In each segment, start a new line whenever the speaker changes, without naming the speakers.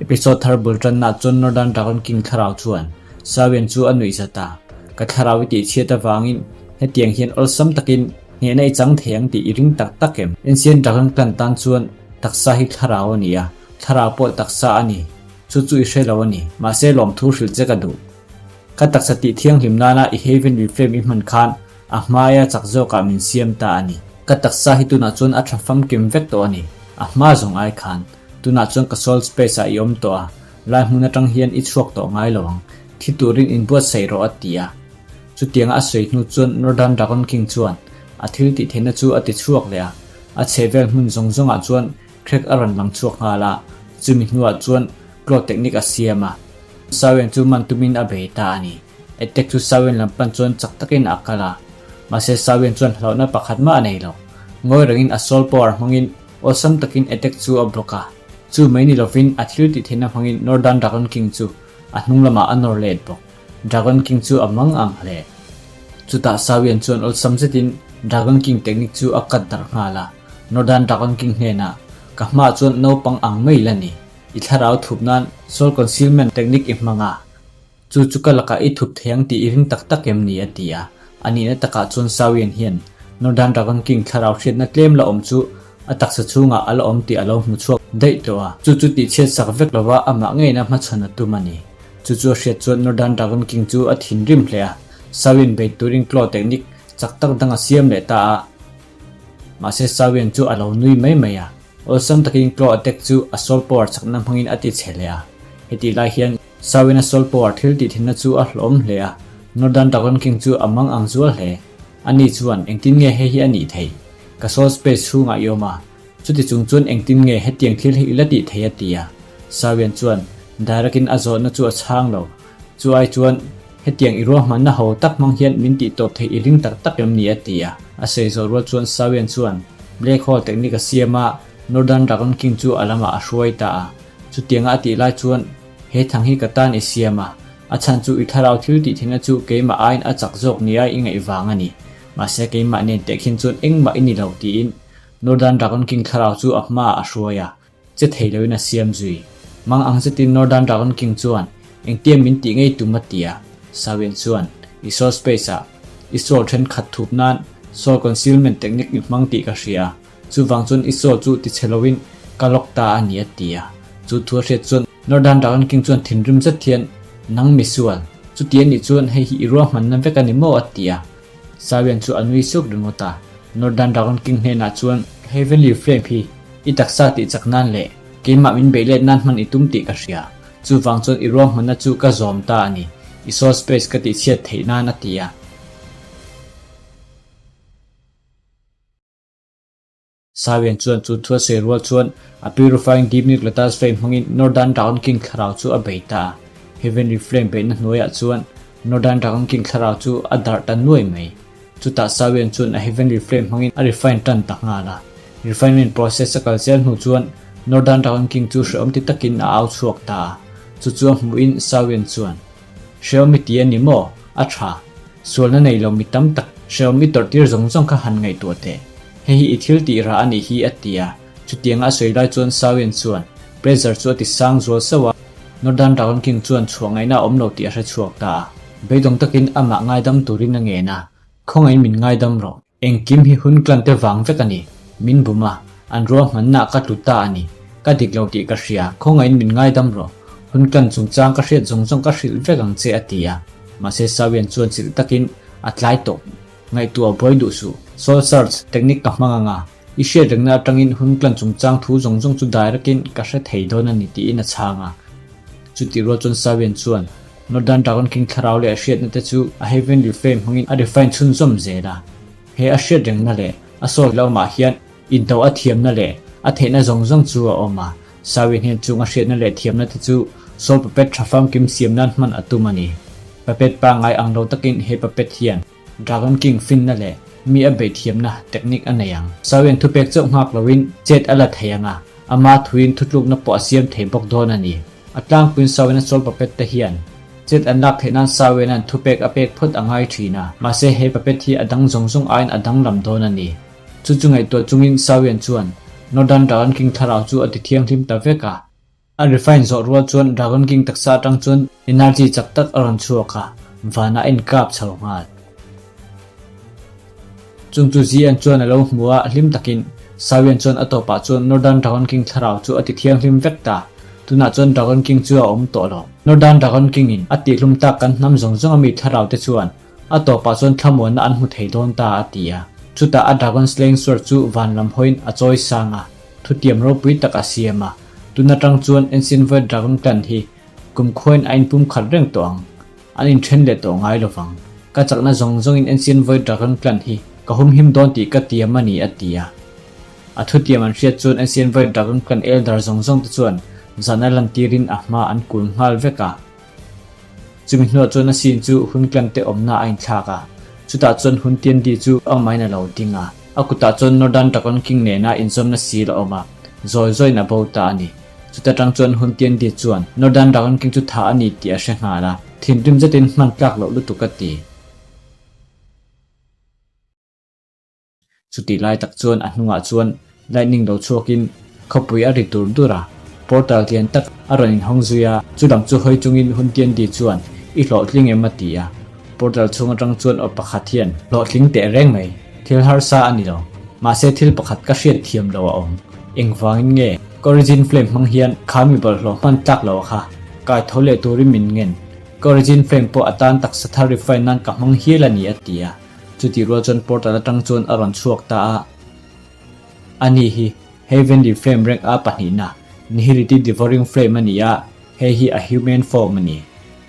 Episode thar bul tanna chuan Northern Dragon King thlarau chuan Sawian chu a nuih zat a, Ka thlarau i tihchhiat avangin hetiang hian awlsam takin hnehna i chang thei ang tih i ring tak tak em? Ancient Dragon Clan tan chuan taksa hi thlarau a ni a, thlarau pawh taksa a ni. Chu chu i hre lo a ni. Mahse lawmthu hrilh che ka duh. Ka taksa tih thianghlim nana i Heavenly Flame i hman khan a hmaia chak zawkah min siam ta a ni. Ka taksa hi tunah chuan a tha famkim vek tawh a ni. A hma zawng ai khan. Tunah chuan ka soul space ah i awm tawh a, lai hmun atang hian i chhuak tawh ngai lo ang. Thi turin inbuatsaih rawh a ti a. Chutianga a sawi hnu chuan Northern Dragon King chuan a thil tih theihna chu a ti chhuak leh a. A chhehvel hmun zawng zawngah chuan crack a rawn lang chhuak nghal a, chumi hnuah chuan claw technique a siam a. Sawian chu man tumin a bei ta a ni. Attack chu Sawian lam pan chuan chak takin a kal a. Mahse Sawian chuan hlauhna pakhat mah a nei lo. Ngawi rengin a soul power hmangin Awlsam takin attack chu a block a, chu mai ni lovin a thil tih theihna hmangin Northern Dragon King chu a hnung lamah a nawr let bawk. Dragon King chu a mang ang hle. Chutah Sawian chuan awlsam zetin Dragon King technique chu a cut darh nghal a, Northern Dragon King hnenah, Ka hmaah chuan naupang ang mai la ni. I thlarau thup nan Soul Concealment technique i hmang a. Chu chu ka lakah i thup thei ang tih i ring tak tak em ni? a ti a. A nihna takah chuan Sawian hian Northern Dragon King thlarau hriatna tlem la awm chu a taksa chhungah a la awm tih a lo hmu chhuak daih tawh a. Chu chu tihchhiat sak vek lova amah ngeina hmachhawn a tum a ni. Chu chu a hriat chuan Northern Dragon King chu a thinrim hle a. Sawian bei turin claw technique chak tak dang a siam leh ta a. Mahse Sawian chu a lo nui mai mai a. Awlsam takin claw attack chu a soul power chakna hmangin a ti chhe leh a. Hetih lai hian. Sawina soul power thil tih thinna chu a hlawm hle a, Northern Dragon King chu a mang ang zual hle. Ani chuan, Engtin nge hei hi a nih theih? Ka soul space chhungah i awm a, chuti chung chuan engtin nge hetiang thil hi i la tih thei a ti a. Sawian chuan direct-in a zawhna chu a chhang lo. Chu ai chuan, Hetiang i ruahmanna ho tak hmang hian min tih tawp theih i ring tak tak em ni a ti a. A sawi zawh rual chuan Sawian chuan Black Hole technique a siam a, Northern Dragon King chu a lamah a hruai ta a. Chutianga a tih lai chuan, He thang hi ka tan i siam a, a chhan chu i thlarau thil tih theihna chu keimah aiin a chak zawk nia i ngaih vang a ni. Mahse keimah nen teh khin chuan engmah i ni lo tiin Northern Dragon King thlarau chu a hmaah a hruai a, che thei loin a siam zui. Mang ang zetin Northern Dragon King chuan engtia min tih ngei tum a ti a, Sawin chuan i soul space ah i soul thenkhat thup nan soul concealment technique i hmang tih ka hria. Chuvang chuan i soul chu ti chhe loin ka lock ta a ni a ti a. Chu thu a hriat chuan Northern Dragon King chuan thinrim zet hian, Nang misual, chuti a nih chuan hei hi i ruahmanna vek a ni maw a ti a. Sawian chu a nui suk ringawt a. Northern Dragon King hnenah chuan, Heavenly Flame hi i taksa tih chak nan leh keimah min beih let nan hman i tum tih ka hria. Chuvang chuan i ruahmanna chu ka zawm ta a ni. I soul space ka tihchhiat theih nan a ti a. Sawian chuan chu thu a sawi rual chuan a purifying deep nucleus flame hmangin Northern Dragon King thlarau chu a bei ta a. Heavenly Flame beihna hnuaiah chuan Northern Dragon King thlarau chu a darh ta nuai mai. Chutah Sawian chuan a Heavenly Flame hmangin a refine tan ta nghal a. Refinement process a kal zel hnu chuan Northern Dragon King chu hrehawm ti takin a au chhuak ta a. Chu chu a hmuhin Sawian chuan, Hrehawm i ti a ni maw? A tha. Sualna nei lo mi tam tak hrehawm i tawrh tir zawng zawng kha han ngaihtuah teh. Hei hi i thil tih rah a nih hi a ti a. Chutianga a sawi lai chuan Sawian chuan pressure chu a ti sang zual sauh a. Northern Dragon King chuan chhuah ngaihna a awm lo tih a hre chhuak ta a. Beidawng takin amah ngaidam turin a ngen a. Khawngaih min ngaidam rawh. Engkim hi hun tlan te vang vek a ni. Min bum a, an ruahmanna ka tlu ta a ni. Ka dik lo tih ka hria, khawngaihin min ngaidam rawh. Hun tlan chungchang ka hriat zawng zawng ka hrilh vek ang che a ti a. Mahse Sawian chuan chilh takin a tlai tawh. Ngaihtuah buai duh suh. Soul search technique ka hmang ang a, i hriat rengna atangin hun tlan chungchang thu zawng zawng chu direct in ka hre thei dawn a ni tiin a chhang a. Chutih rual chuan Sawian chuan Northern Dragon King thlarau leh a hriatna te chu a Heavenly Flame hmangin a refine chhunzawm zel a. He a hriat rengna leh a soul lamah hian indo a thiamna leh a theihna zawng zawng chu a awm a. Sawi hnen chung a hriatna leh thiamna te chu soul puppet tha famkim siam nan hman a tum a ni. Puppet pangngai ang lo takin he puppet hian Dragon King finna leh mi a beih thiamna technique a nei ang. Sawian thupek chauh nghak loin chet a la thei ang a, ama thuin thutlukna pawh a siam thei bawk dawn a ni. A tlangpuiin Sawiana soul puppet te hian chet an lak theih nan Sawiana'n thupek a pek phawt a ngai thin a, mahse he puppet hi a dang zawng zawng aiin a danglam dawn a ni. Chu chu ngaihtuah chungin Sawian chuan Northern Dragon King thlarau chu a ti thianghlim ta vek a. A refine zawh rual chuan Dragon King taksa atang chuan energy chak tak a rawn chhuak a, vanah a inkap chho nghal. Chung chu Zian chuan a lo hmu a, hlim takin Sawian chuan a tawpah chuan Northern Dragon King thlarau chu a ti thianghlim vek ta. Tunah chuan Dragon King chu a awm tawh lo. Northern Dragon King in a tihhlum tak kan hnam zawng zawng ami thlarau te chuan a tawpah chuan thlamuanna an hmu thei dawn ta a ti a. Chutah a Dragon Slaying Sword chu van lam hawiin a chawi sang a, thutiam ropui tak a siam a. Tun atang chuan Ancient Void Dragon Clan hi kumkhuain a inpum khat reng tawh ang. An inthen leh tawh ngai lovang. Ka chakna zawng zawngin Ancient Void Dragon Clan hi ka humhim dawn tih ka tiam a ni, a ti a. A thutiam an hriat chuan Ancient Void Dragon Clan Elder zawng zawng te chuan zahna lantirin a hma an kul nghal vek a. Chumi hnuah chuan a sin chu Hun Clan te awmna a inthlak a. Chutah chuan Hun Tiandi chu amah-in a lo ding a. A kutah chuan Northern Dragon King nena inzawmna sil a awm a, zawi zawiin a bo ta a ni. Chuta tang chuan Hun Tiandi chuan Northern Dragon King chu tha a ni tih a hre nghal a, thinrim zetin hman tlak loh lutuk a ti. Chutih lai tak chuan a hnungah chuan lightning lo chhuakin khawpui a ri dur dur a, portal lian tak a rawn inhawng zui a, chu lam chu hawi chungin Hun Tiandi chuan I hlawhtling em a ti a. Portal chhung atang chuan aw pakhat hian hlawhtling teh reng mai, thil harsa a ni lo. Mahse thil pakhat ka hriat thiam lo a awm. Engvangin nge ka origin flame hmang hian kha mi bawlhhlawh hman tlak lo a kha kai tho leh turin min ngen. Ka origin flame pawh a tan taksa thar refine nan ka hmang hial a ni a ti a. Chutih rual chuan portal atang chuan a rawn chhuak ta a. Ani hi Heavenly Flame rank a pahnihna Nihility Devouring Flame a ni a, hei hi a human form a ni.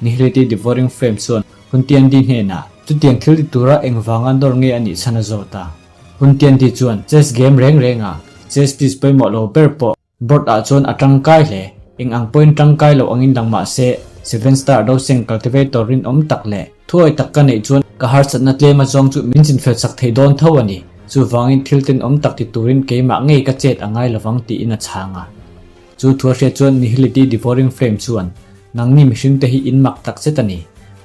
Nihility Devouring Flame chuan Huntiandi hnenah chutiang thil ti tura engvanga nawr nge a nih chhan a zawt a. Huntiandi chuan chess game reng rengah chess piece pawimawh lo ber pawh Board ah chuan a tangkai hle. Eng ang pawhin tangkai loh angin lang mah se, Seven Star Doseng Cultivator rinawm tak leh thuawi tak ka neih chuan ka harsatna tlem azawng chu min chinfel chak thei dawn tho a ni. Chuvangin thil tenawm tak ti turin keimah ngei ka chet a ngai lovang tiin a chhang a. Chu thu a hriat chuan Nihility Devouring Flame chuan, Nangni mihringte hi in mak tak zet a ni.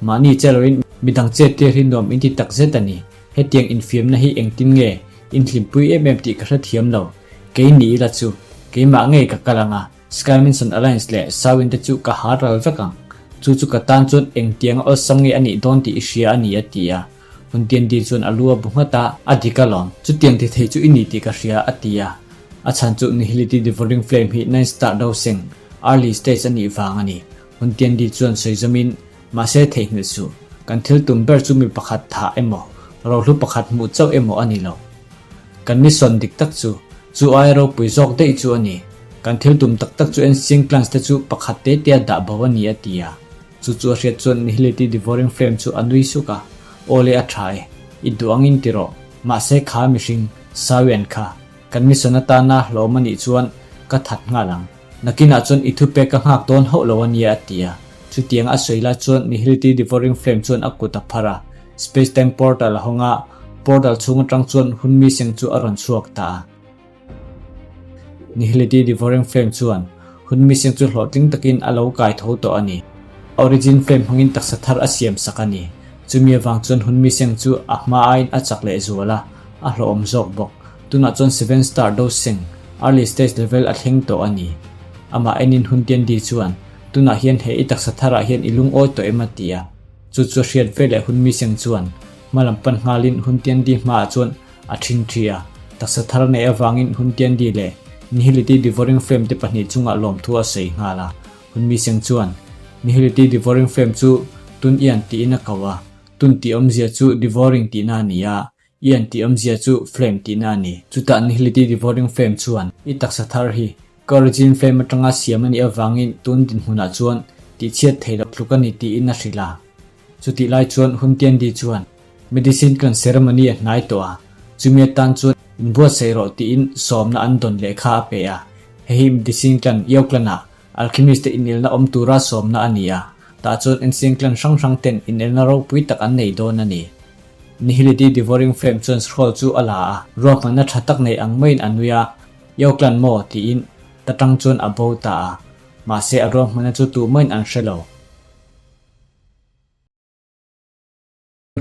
Mahni che loin midang chet tir hi nuam in ti tak zet a ni. Hetiang infiamna hi engtin nge in hlimpui em em tih ka hrethiam lo. Kei ni ila chu, keimah ngei ka kal ang a, Skyminson Alliance leh Sawin te chu ka har ral vek ang. Chu chu ka tan chuan engtianga awlsam nge a nih dawn tih i hria a ni a ti a. Huntiandi chuan a lu a bu nghat a, a dik alawm, chutiang ti thei chu i ni tih ka hria a ti a. A chhan chu Nihility Devouring Flame hi Nine Star do seng, early stage a nih vang a ni. Huntiandi chuan sawi zawmin, Mahse theihnghilh suh, kan thil tum ber chu mi pakhat thah emaw, rohlu pakhat hmuh chauh emaw a ni lo. Kan mission dik tak chu, chu aia ropui zawk daih chu a ni. Kan thil tum tak tak chu Ancient Clans te chu pakhat te tea dah bo a ni a ti a. Chu chu a hriat chuan Nihility Devouring Flame chu a nui suk a, Aw le a tha e, i duh angin ti rawh. Mahse kha mihring, Sawian kha, kan mission atana hlawm a nih chuan ka that nghal ang. Nakinah chuan i thupek ka nghak dawn hauh lo a nia a ti a. Chutiang a sawi lai chuan Nihility Devouring Flame chuan a kut a phar a, Space Time Portal a hawng a, portal chhung atang chuan hun mi seng chu a rawn chhuak ta a. Nihility Devouring Flame chuan hun mi seng chu hlawhtling takin a lo kai tho tawh a ni. Origin Flame hmangin taksa thar a siam sak a ni. Chumi avang chuan hun mi seng chu a hma aiin a chak leh zual a, a hlawhawm zawk bawk. Tunah chuan Seven Star Do Seng, Early Stage level a thleng tawh a ni. Amah enin hun Tiandi chuan, Tunah hian he i taksa tharah hian i lungawi tawh em a ti a. Chu chu a hriat ve leh hun mi seng chuan, hma lam pan nghalin hun Tiandi hmaah chuan a thin thi a. Taksa thar neih avangin hun Tiandi leh Nihility Devouring Flame te pahnih chungah lawmthu a sawi nghal a. Hun mi seng chuan, Nihility Devouring Flame chu tun ian tiin a ko a. Tun tih awmzia chu devouring tihna a ni a, Ian tih awmzia chu flame tihna a ni. Chutah Nihility Devouring Flame chuan i taksa thar hi ka origin flame atanga siam a nih avangin tun dinhmunah chuan tihchhiat thei loh tluk a ni tiin a hrilh a. Chutih lai chuan Hun Tiandi chuan Medicine Clan Ceremony a hnai tawh a, chumi atan chuan inbuatsaih rawh tiin sawmna an dawn lehkha a pe a. Hei hi Medicine Clan Yao Clan-ah Alchemist te inelna awm tura sawmna a ni a, tah chuan Ancient Clan hrang hrang ten inelna ropui tak an nei dawn a ni. Nihility Devouring Flame chuan scroll chu a la a, ruahmanna tha tak nei ang maiin a nui a, Yo Clan maw? tiin ta tang chuan a bo ta a, mahse a ruahmanna chu tu maiin an hre lo.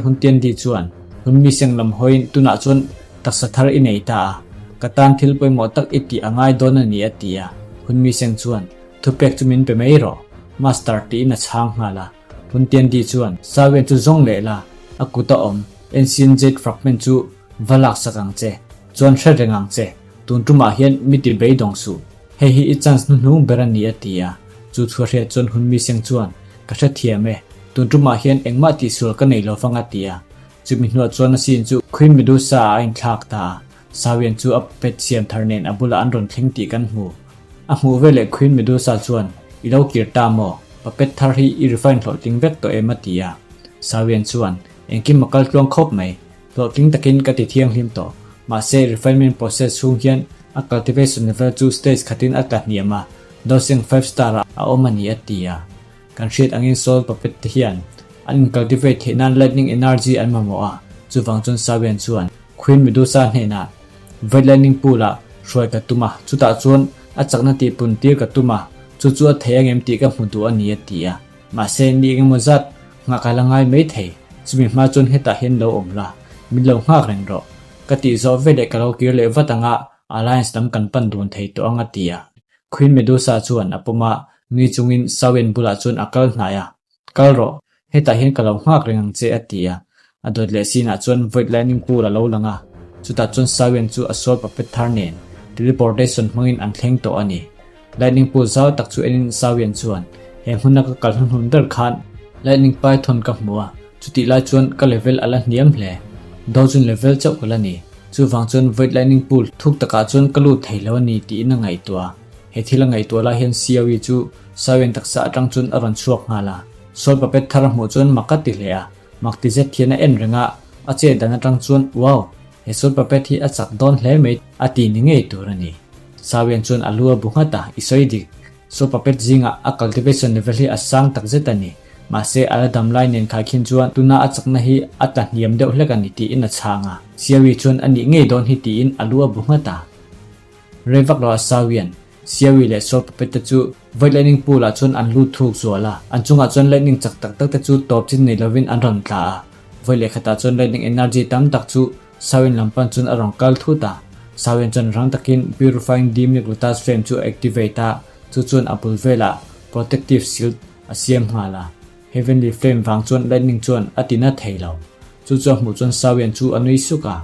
Hun Tiandi chuan hun mi seng lam hawiin tunah chuan taksa thar i nei ta a, ka tan thil pawimawh tak i tih a ngai dawn a ni a ti a, hun mi seng chuan. Thupek chu min pe mai rawh, Master tiin a chhang nghal a. Hun Tiandi chuan Sawian chu zawng leh la, a kut a awm, Ancient Jade Fragment chu va laksak ang che, chuan hre reng ang che, tun tumah hian mi ti beidawng suh, hei hi i chance hnuhnung ber a ni a ti a. Chu thu a hriat chuan Hun Miseng chuan, Ka hrethiam e, tun tumah hian engmah tihsual ka nei lo vang a ti a. Chumi hnuah chuan a scene chu Queen Medusa ah a inthlak ta a, Sawian chu a puppet siam thar nen a bulah an rawn thleng tih kan hmu. A hmuh veleh Queen Medusa chuan, I lo kir ta maw? Puppet thar hi i refine hlawhtling vek tawh em? a ti a. Sawian chuan, Engkim a kal tluang khawp mai. Hlawhtling takin ka ti thianghlim tawh. Mahse, refinement process chhung hian a cultivation level chu stage khatin a tla hniam a, dosing five star ah a awm a ni a ti a. Kan hriat angin soul puppet te hian an in cultivate theih nan lightning energy an mamawh a, chuvang chuan Sawian chuan Queen Medusa hnenah Void Lightning Pool ah hruai ka tum a, chutah chuan a chakna tih pun tir ka tum a, chu chu a thei angem tih ka hmu duh a ni a ti a. Mahse ni engemaw zat nghah ka la ngai mai thei, chumi hma chuan hetah hian lo awm la, min lo nghak reng rawh. Ka tih zawh veleh ka lo kir leh vat anga Alliance lam kan pan dun thei tawh ang a ti a. Queen Medusa chuan a pawm a, nui chungin Sawian bulah chuan a kal hnai a, Kal rawh, hetah hian ka lo nghak reng ang che a ti a. A dawt leh sinah chuan Void Lightning Pool a lo lang a, chutah chuan Sawian chu a sual puppet thar nen teleportation hmangin an thleng tawh a ni. Lightning Pool zau tak chu enin Sawian chuan, He hmuna ka kal hnuhnun ber khan Lightning Python ka hmu a, chutih lai chuan ka level a la hniam hle. Dojun level chauh ka la ni. Chuvang chuan Void Lightning Pool thuk takah chuan ka lut thei lo a ni tiin a ngaihtuah. He thil a ngaihtuah lai hian Xiaoyi chu Sawian taksa atang chuan a rawn chhuak nghal a. Sawl puppet thar a hmuh chuan mak a ti hle a, mak ti zet hian a en reng a, a chet dan atang chuan Wow! He sawl puppet hi a chak dawn hle mai a ti ni ngei tur a ni. Sawian chuan a lu a bu nghat a, I sawi dik. Sawl puppet zingah a cultivation level hi a sang tak zet a ni. Mahse, a la dam lai nen khaikhin chuan tuna a chakna hi a tla hniam deuh hlek a ni tiin a chhang a. Xiaoyi chuan a nih ngei dawn hi tiin a lu a bu nghat a. Rei vak lo a Sawian, Xiaoyi leh Sawl puppet te chu Void Lightning Pool ah chuan an lut thuk zual a. An chungah chuan lightning chak tak tak te chu tawp chin nei lovin an rawn tla a. Void lehkhatah chuan lightning energy tam tak chu Sawian lam pan chuan a rawn kal thut a. Sawian chuan rang takin Purifying Demonic Lotus Flame chu a activate a, chu chuan a bul velah protective shield a siam nghal a. Heavenly Flame vang chuan lightning chuan a ti na thei lo. Chu chu a hmuh chuan Sawian chu a nui suk a.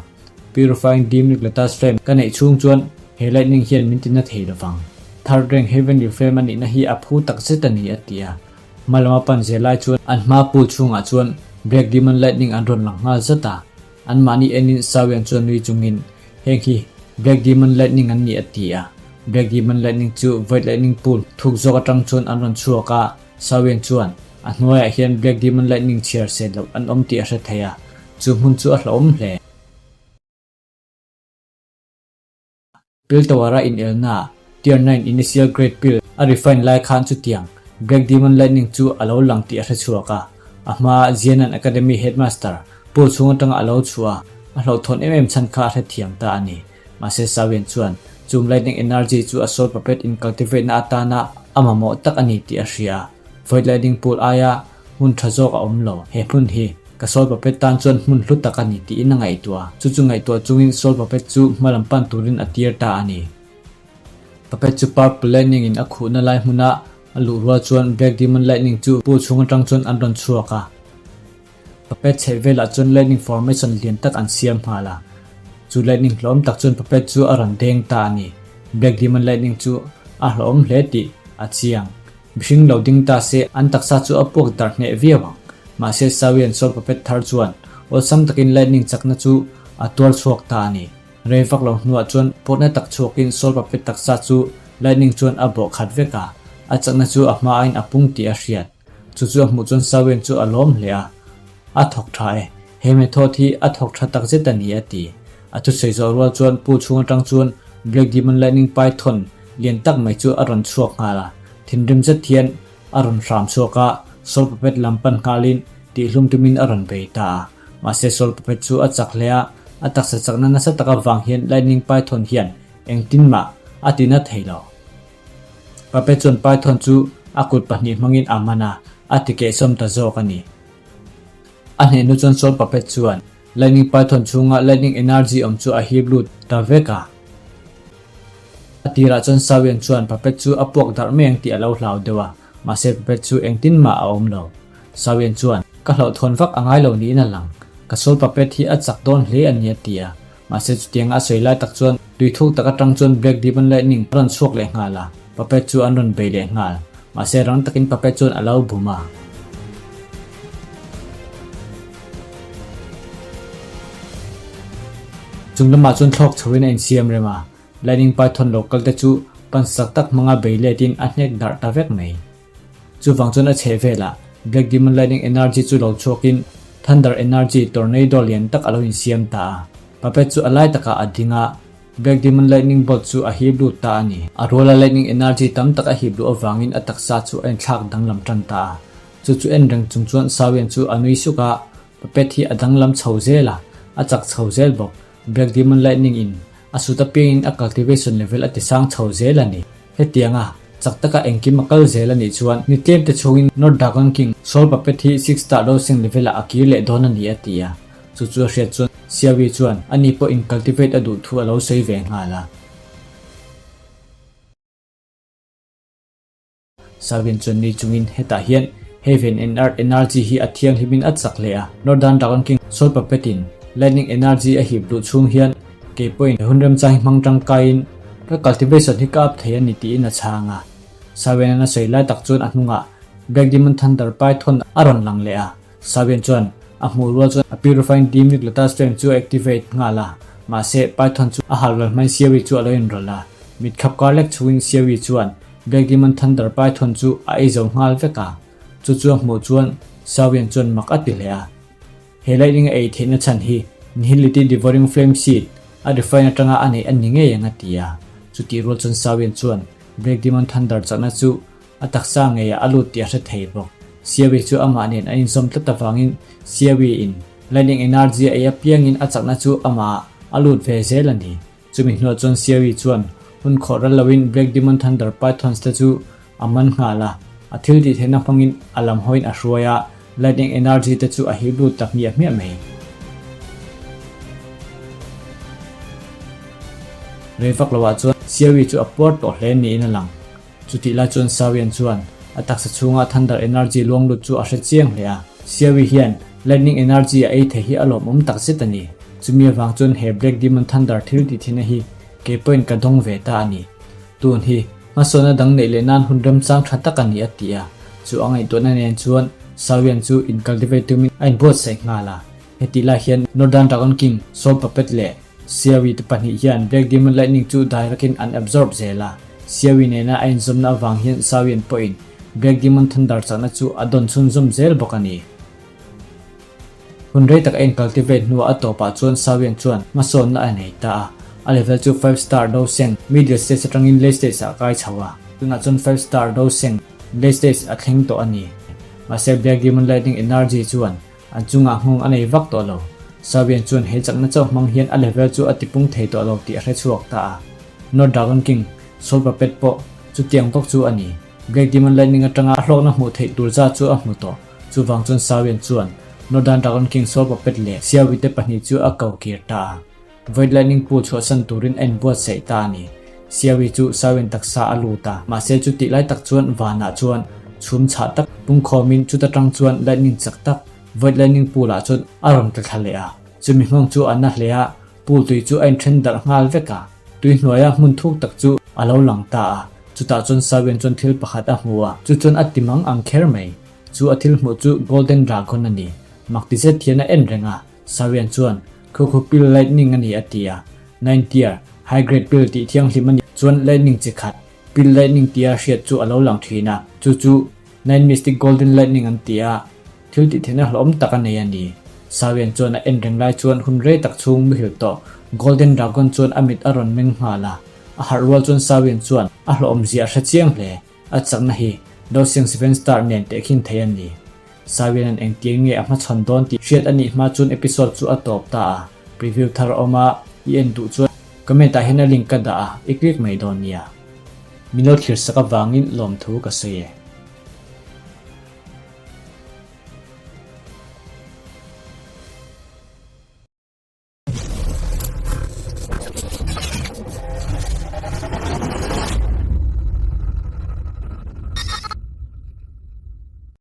Purifying Demonic Lotus Flame ka neih chhung chuan he lightning hian min ti na thei lo vang. Third rank Heavenly Flame a nihna hi a phu tak zet a ni a ti a. Hma lama pan zel lai chuan an hma pool chhungah chuan Black Demon Lightning an rawn lang nghal zat a. Anmahni enin Sawian chuan nui chungin, Heng hi Black Demon Lightning an ni a ti a. Black Demon Lightning chu Void Lightning Pool thuk zawk atang chuan an rawn chhuak a, Sawian chuan a hnuaiah hian Black Demon Lightning chhiar sen loh an awm tih a hre thei a, chu hmun chu a hlauhawm hle. Pill Tower-a inelnaah Tier 9 Initial Grade Pill a refine lai khan chutiang Black Demon Lightning chu a lo lang tih a hre chhuak a. A hmaa Jianan Academy Headmaster pool chhung atanga a lo chhuah a, a hlauhthawn em em chhan kha a hrethiam ta a ni. Mahse Sawian chuan chung lightning energy chu a soul puppet in cultivate na atana a mamawh tak a ni tih a hria a. Void Lightning Pool aia Hmun tha zawk a awm lo. He hmun hi ka Sawl Puppet tan chuan hmun hlu tak a ni tiin a ngaihtuah. Chu chu ngaihtuah chungin Sawl Puppet chu hma lam pan turin a tir ta a ni. Puppet chu Purple Lightning in a khuhna lai hmuna a luh rual chuan Black Demon Lightning chu pool chhung atang chuan an rawn chhuak a. Puppet chheh velah chuan lightning formation lian tak an siam nghal a. Chu lightning hlawm tak chuan Puppet chu a rawn deng ta a ni. Black Demon Lightning chu a hlawhawm hle tih a chiang. Mihring lo ding ta se an taksa chu a puak darh hneh viau ang. Mahse Sawian Sawl Puppet thar chuan awlsam takin lightning chakna chu a tuar chhuak ta a ni. Rei vak lo hnuah chuan pawtna tak chhuakin Sawl Puppet taksa chu lightning chuan a bawh khat vek a, a chakna chu a hma aiin a pung tih a hriat. Chu chu a hmuh chuan Sawian chu a lawm hle a. A thawk tha e. He method hi a thawk tha tak zet a ni a ti. A thusawi zawh rual chuan pool chhung atang chuan Black Demon Lightning Python lian tak mai chu a rawn chhuak nghal a. Thinrim zet hian a rawn hram chhuak a, Sawl Puppet lam pan nghalin tihhlum tumin a rawn bei ta a. Mahse Sawl Puppet chu a chak hle a, a taksa chakna nasa tak avang hian Lightning Python hian engtin mah a ti na thei lo. Puppet chuan Python chu a kut pahnih hmangin a man a, a ti kehsawm ta zawk a ni. A hnehnu chuan Sawl Puppet chuan Lightning Python chhunga Lightning Energy awm chu a hip lut ta vek a. A tirah chuan Sawian chuan Puppet chu a puak darh mai ang tih a lo hlau deuh a, mahse Puppet chu engtin mah a awm lo. Sawian chuan, Ka hlauhthawn vak a ngai lo niin a lang. Ka soul puppet hi a chak dawn hle a ni a ti a. Mahse chutianga a sawi lai tak chuan tui thuk tak atang chuan Black Demon Lightning a rawn chhuak leh nghal a, puppet chu an rawn bei leh nghal. Mahse rang takin puppet chuan a lo bum a. Chung lamah chuan thlawk chhoin a insiam rem a, Lightning Python lo kal te chu pansak tak hmanga bei letin a hnek darh ta vek mai. Chuvang chuan a chheh velah Black Demon Lightning Energy chu lo chhuakin Thunder Energy Tornado lian tak a lo insiam ta a. Puppet chu a lai takah a ding a, Black Demon Lightning Bolt chu a hip lut ta a ni. A ruala Lightning Energy tam tak a hip luh avangin a taksa chu a inthlak danglam tan ta a. Chu chu en reng chung chuan Sawian chu a nui suk a, Puppet hi a danglam chho zel a, a chak chho zel bawk. Black Demon Lightning in a sut apiangin a cultivation level a ti sang chho zel a ni. Hetianga chak taka engkim a kal zel a nih chuan ni tlem te chhungin North Dragon King Soul Puppet hi Six Star Dosing level ah a kir leh dawn a ni a ti a. Chu chu a hriat chuan Xiaoyi chuan ani pawh in cultivate a duh thu a lo sawi ve nghal a. Salvin chuan nui chungin hetah hian Heaven and Earth Energy hi a thianghlimin a chak hle a, Northern Dragon King Soul Puppet-in Lightning Energy a hip luh chhung hian kei pawhin he hun remchang hi hmang tangkaiin ka cultivation hi ka up thei a ni tiin a chhang a. Salvin-a'n a sawi lai tak chuan a hnungah Black Demon Thunder Python a rawn lang leh a, Sabian chuan a hmuh rual chuan a purifying demonic lotus flame chu a activate nghal a, mahse Python chu a hal ral hmain Xiaoyi chu a lo inrawlh a. Mit khap kar lek chungin Xiaoyi chuan Black Demon Thunder Python chu a ei zo nghal vek a, chu chu a hmuh chuan Sabian chuan mak a ti hle a. He lightning a ei theihna chhan hi Nihility Devouring Flame Seed a refine atanga a neih a ni ngei ang a ti a. Chutih rual chuan Sabian chuan Black Demon Thunder chakna chu A taksa ngeiah a lut tih a hre thei bawk. Siawi chu amah nen a inzawm tlat avangin Siawi in Lightning Energy a ei apiangin a chakna chu amah a lut ve zel a ni. Chumi hnuah chuan Siawi chuan hun khawh ral loin Black Demon Thunder Pythons te chu a man nghal a, a thil tih theihna hmangin a lam hawiin a hruai a, Lightning Energy te chu a hip lut tak hmiah hmiah mai. Rei vak loah chuan Siawi chu a puar tawh hle niin a lang. Chutih lai chuan Sawian chuan a taksa chhunga Thunder Energy luang lut chu a hre chiang hle a. Siawi hian Lightning Energy a ei thei hi a lawmawm tak zet a ni. Chumi avang chuan he Black Demon Thunder thil tih thina hi kei pawhin ka dawng ve ta a ni. Tun hi hmasawnna dang neih leh nan hun remchang tha tak a ni a ti a. Chu a ngaihtuahna nen chuan Sawian chu incultivate tumin a inbuatsaih nghal a. Hetih lai hian Northern Dragon King, Soul Puppet leh Xiaoyi te pahnih hian Black Demon Lightning chu direct-in an absorb zel a. Xiaoyi nena a inzawmna avang hian Xiaoyan pawhin Black Demon Thunder chakna chu a dawn chhunzawm zel bawk a ni. Hun rei tak a incultivate hnuah a tawpah chuan Xiaoyan chuan hmasawnna a nei ta a. A level chu Five Star Doseng, Middle Stage atangin Late Stage ah a kai chho a. Tunah chuan Five Star Doseng, Late Stage a thleng tawh a ni. Mahse Black Demon Lightning Energy chuan An chungah nghawng a nei vak tawh lo. Sawian chuan he chakna chauh hmang hian a level chu a tipung thei tawh lo tih a hre chhuak ta a. North Dragon King, Soul Puppet pawh chutiang bawk chu a ni. Black Demon Lightning atanga a hlawkna hmuh theih tur zat chu a hmu tawh. Chuvang chuan Sawian chuan Northern Dragon King, Soul Puppet leh Xiaoyi te pahnih chu a ko kir ta a. Void Lightning Pool chhuahsan turin a inbuatsaih ta a ni. Siawi chu Sawin taksa a lut a, mahse chutih lai tak chuan vanah chuan chhum chhah tak pungkhawmin chuta tang chuan lightning chak tak Void Lightning Pool ah chuan a rawn tla thla leh a. Chumi nghawng chu a na hle a, pool tui chu a inthen darh nghal vek a. Tui hnuaia hmun thuk tak chu a lo lang ta a, chutah chuan Sawin chuan thil pakhat a hmu a, chu chuan a ti mang ang kher mai. Chu a thil hmuh chu Golden Dragon a ni. Mak ti zet hian a en reng a. Sawian chuan, Khu khu pill lightning a ni a ti a. Nine tier, high grade pill tih thianghlim a ni chuan lightning chi khat, pill lightning tia hriat chu a lo lang thin a. Chu chu Nine Mystic Golden Lightning an ti a, thil tih theihna hlauhawm tak a nei a ni. Sawian chuan a en reng lai chuan hun rei tak chhung muhil tawh Golden Dragon chuan a mit a rawn meng nghal a. A harh rual chuan Sawian chuan a hlauhawm zia a hre chiang hle. A chakna hi Dosing Seven Star nen tehkhin thei a ni. Sawianan engtiang nge a hmachhawn dawn tih hriat a nih hma chuan episode chu a tawp ta a, preview thar a awm a, i en duh chuan comment ah hian a link ka dah a, i click mai dawn nia. Min lo thlir sak avangin lawmthu ka sawi e.